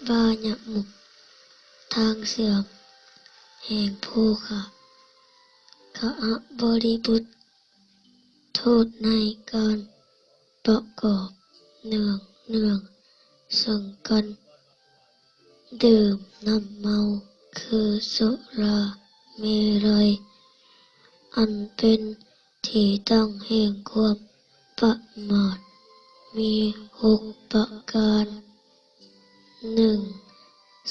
ບາຍະມຸກ ທາງເຊື່ອມແຫ່ງໂພຄະ ຄະອະບໍລິບຸດ ໂທດໃນການປະກອບເນື່ອງໆເຊິ່ງກັນ ດື່ມນ້ຳເມົາຄືສຸລາເມໄລ ອັນເປັນທີ່ຕັ້ງແຫ່ງຄວາມປະໝາດ ມີຫົກປະການ. ໜຶ່ງ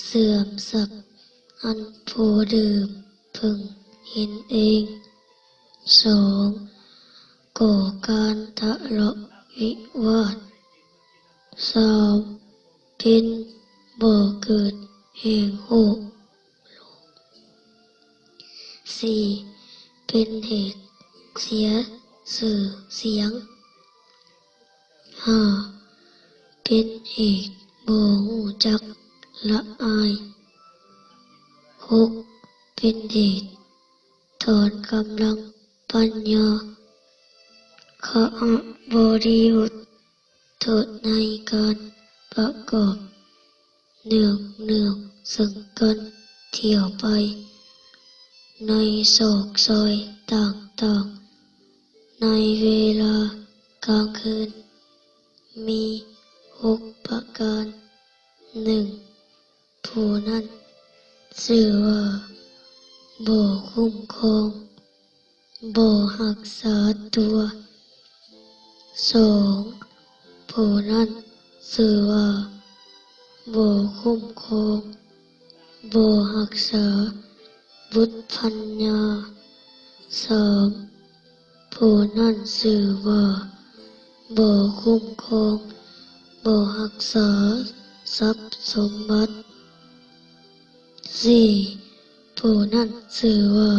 ເສື່ອມຊັບອັນຜູ້ດື່ມເພິ່ງເຫັນເອງ. ສອງ ກໍ່ການທະເລາະວິວາດ. ສາມ ເປັນບໍ່ເກີດແຫ່ງໂຮກ. ສີ່ ເປັນເຫດເສຍຊື່ສຽງ. ຫ້າ ເປັນເຫດບໍ່ຮູ້ຈັກລະອາຍ. ຫົກ ເປັນເຫດຖອນກຳລັງປັນຍາ. ຄະອະບໍລິບຸດ ໂທດໃນການປະກອບເນື່ອງໆເຊິ່ງກັນ ທ່ຽວໄປໃນຊອກຊອຍຕ່າງໆໃນເວລາກາງຄືນ ມີຫົກປະການ. ໜຶ່ງ ຜູ້ນັ້ນຊື່ວ່າບໍ່ຄຸ້ມຄອງ, ບໍ່ຮັກສາຕົວ. ສອງ ຜູ້ນັ້ນຊື່ວ່າບໍ່ຄຸ້ມຄອງ, ບໍ່ຮັກສາບຸດພັນຍາ. ສາມ ຜູ້ນັ້ນຊື່ວ່າບໍ່ຄຸ້ມຄອງ, ບໍ່ຮັກສາຊັບສົມບັດ. ສີ່ ຜູ້ນັ້ນຊື່ວ່າ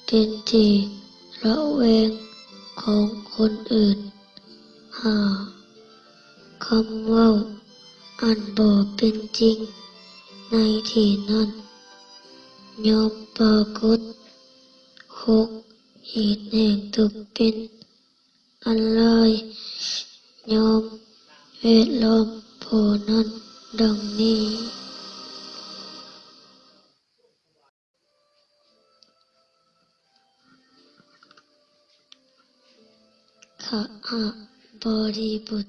ເປັນທີ່ລະແວງຂອງຄົນອື່ນ. ຫ້າ ຄຳເວົ້າອັນບໍ່ເປັນຈິງໃນທີ່ນັ້ນ ຍ່ອມປາກົດ. ຫົກ ເຫດແຫ່ງຕົກເປັນອັນລາຍ ຍ່ອມແວດລ້ອມຜູ້ນັ້ນດັ່ງນີ້. ຄະອະບໍລິບຸດ